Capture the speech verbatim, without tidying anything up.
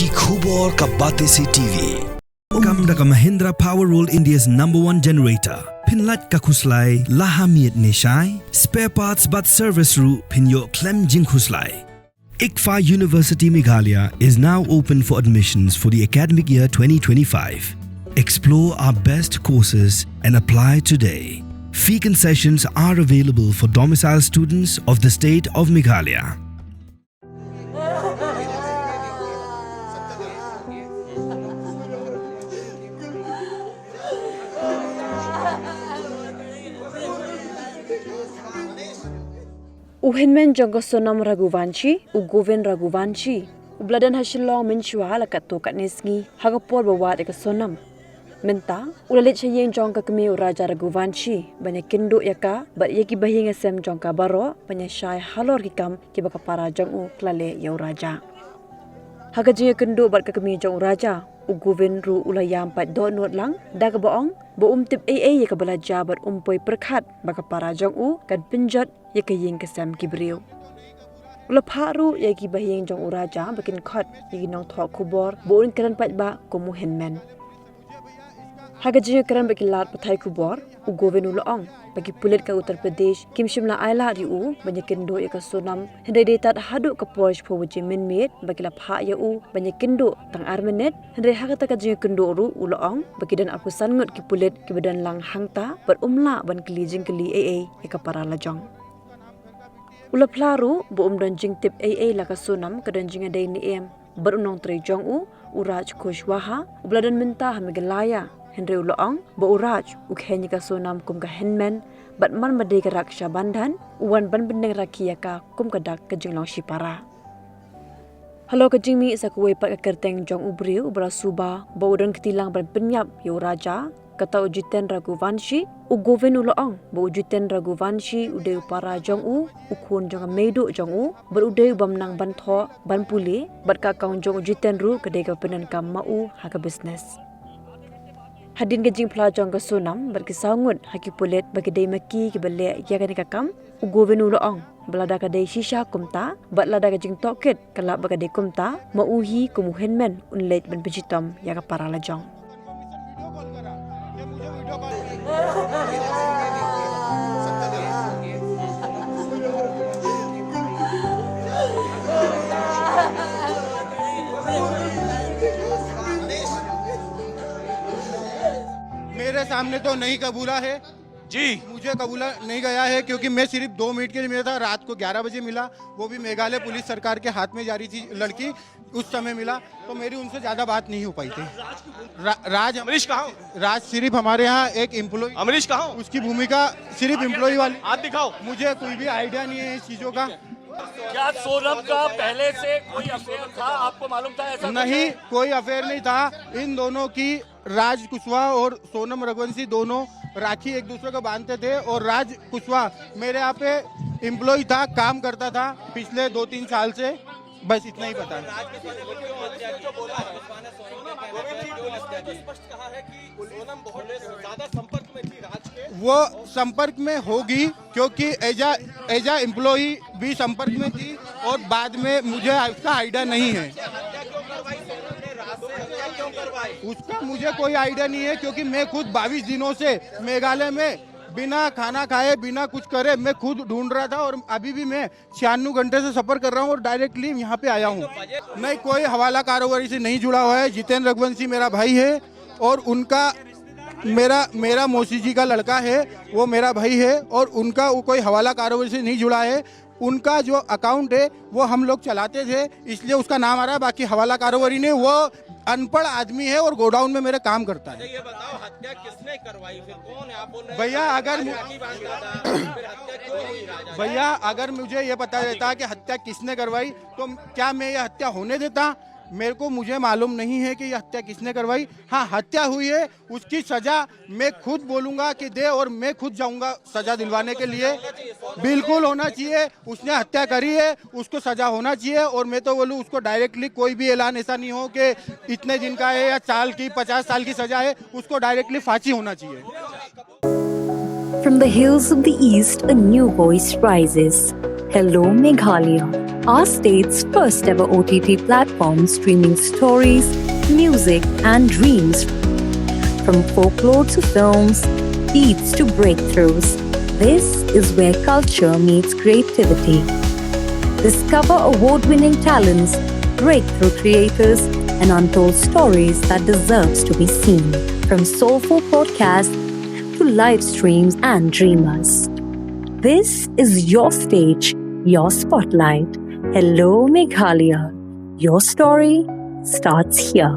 Ki khubor ka Batesi T V. Kam da ka Mahindra Power World, India's number one generator. Pynlait ka khuslai la ha miet ne shai. Spare parts bad service ruh pynïoh khlem jingkhuslai. ICFAI University Meghalaya is now open for admissions for the academic year twenty twenty-five. Explore our best courses and apply today. Fee concessions are available for domicile students of the state of Meghalaya. U hynmen jong ka Sonam Raghuvanshi, u Govind Raghuvanshi, u ba la don ha Shillong mynshuwa la katto katne sngi ha ka por ba wad ïa ka Sonam. Mynta u la leit sha ïing jong ka kmie u Raja Raghuvanshi ban ïakynduh ïa ka bad ïa ki bahaïing hasem jong ka baroh ban ïashai halor ki kam kiba ka para jong u ka la leh ïa u Raja. Ha ka jingïakynduh bad ka kmie jong u Raja, u Govind ruh u la ïam pat dohnud lang da kaba ong ba um tip ei ei ïa kaba la jia bad um poi pyrkhat ba ka para jong u kan pynjot ïa ka ïing ka sem ki briew. U la phah ruh ïa ki bahaïing jong u Raja ba kin khot ïa ki nongthoh khubor ba un kren paidbah kum u hynmen. Ha ka jingïakren bad ki lad pathai khubor, u Govind u la ong ba ki pulit ka Uttar Pradesh kim shym la ailad ïa u ban ïakynduh ïa ka Sonam, hynrei dei tad haduh ka por shiphew baje mynmiet ba ki la phah ïa u ban ïakynduh tang ar minit, hynrei ha kata ka jingïakynduh ruh u la ong ba ki don arphew san ngut ki pulit kiba don lang hangta bad um lah ban kylli jingkylli ei ei ïa ka para lajong. U la phla ruh ba um don jingtip ei ei la ka Sonam ka don jingïadei ne em bad u nongtrei jong u, u Raj Kushwaha, u ba la don mynta ha Meghalaya, hynrei u la ong ba u Raj u kheiñ ïa ka Sonam kum ka hynmen bad man ba dei ka Raksha Bandhan u wan ban byneng rakhi ïa ka kum ka dak ka jinglong shipara. Halor ka jingmih sa kawei pat ka kyrteng jong u briew u ba la suba ba u don kti lang ban pynïap ïa u Raja, kata u Jiten Raghuvanshi, u Govind u la ong ba u Jiten Raghuvanshi u dei u para jong u, u khun jong ka meiduh jong u, bad u dei u bym nang ban thoh ban pule, bad ka account jong u Jiten ruh ka dei kaba pyndonkam ma u ha ka business. Hadien ka jingphla jong ka Sonam bad ki saw ngut ha ki pulit ba ki dei ma ki kiba leh ïa kane ka kam, u Govind u la ong ba lada ka dei shisha kumta bad lada ka jingtohkit ka lap ba ka dei kumta, ma u hi kum u hynmen un leit ban pynshitom ïa ka para lajong. मेरे सामने तो नहीं कबूला है। जी। मुझे कबूला नहीं गया है, क्योंकि मैं सिर्फ दो मिनट के लिए मिला था। रात को ग्यारह बजे मिला, वो भी मेघालय पुलिस सरकार के हाथ में जा रही थी लड़की, उस समय मिला, तो मेरी उनसे ज्यादा बात नहीं हो पाई थी। रा, राज अमरीश कहाँ? राज सिर्फ हमारे यहाँ एक एम्प्लॉय। अमरीश कहाँ? उसकी भूमिका सिर्फ एम्प्लॉय वाली। हाथ दिखाओ। मुझे कोई भी आइडिया नहीं है इस चीजों का। क्या सोनम का पहले से कोई अफेयर था, आपको मालूम था ऐसा कुछ? नहीं, कोई अफेयर नहीं था। इन दोनों की, राज कुशवाहा और सोनम रघुवंशी दोनों राखी एक दूसरे को बांधते थे, और राज कुशवाहा मेरे यहाँ पे एम्प्लॉय था, काम करता था पिछले दो तीन साल से। बस इतना ही पता है। वो संपर्क में होगी, क्योंकि as a as a employee भी संपर्क में थी, और बाद में मुझे उसका आइडिया नहीं है। उसका मुझे कोई आइडिया नहीं है, क्योंकि मैं खुद बाईस दिनों से मेघालय में बिना खाना खाए, बिना कुछ करे, मैं खुद ढूंढ रहा था, और अभी भी मैं छियानवे घंटे से सफर कर रहा हूँ और डायरेक्टली यहाँ पे आया हूँ। नहीं, कोई हवाला कारोबारी से नहीं जुड़ा हुआ है। जितेंद्र रघुवंशी मेरा भाई है, और उनका, मेरा मेरा मौसी जी का लड़का है, वो मेरा भाई है, और उनका वो कोई हवाला कारोबारी से नहीं जुड़ा है। उनका जो अकाउंट है, वो हम लोग चलाते थे, इसलिए उसका नाम आ रहा है। बाकी हवाला कारोबारी ने, वो अनपढ़ आदमी है और गोडाउन में मेरे काम करता है। ये बताओ, हत्या किसने करवाई? फिर कौन है? आप बोल रहे हैं भैया, अगर मु- राखी बांधता था, फिर हत्या क्यों हुई राजा? भैया, अगर मुझे ये पता रहता कि हत्या किसने करवाई, तो क्या मैं ये हत्या होने देता? मेरे को, मुझे मालूम नहीं है कि ये हत्या किसने करवाई। हाँ, हत्या हुई है, उसकी सजा मैं खुद बोलूंगा कि दे, और मैं खुद जाऊंगा सजा दिलवाने के लिए। बिल्कुल होना चाहिए, उसने हत्या करी है, उसको सजा होना चाहिए। और मैं तो बोलूँ, उसको डायरेक्टली कोई भी ऐलान ऐसा नहीं हो कि इतने दिन का है या साल की, पचास साल की सजा है, उसको डायरेक्टली फांसी होना चाहिए। From the hills of the east, a new voice rises. Hello, Meghalaya. our state's first ever O T T platform, streaming stories, music, and dreams. From folklore to films, beats to breakthroughs, this is where culture meets creativity. Discover award winning talents, breakthrough creators, and untold stories that deserves to be seen. From soulful podcasts to live streams and dreamers. This is your stage, your spotlight. Hello, Meghalaya. Your story starts here.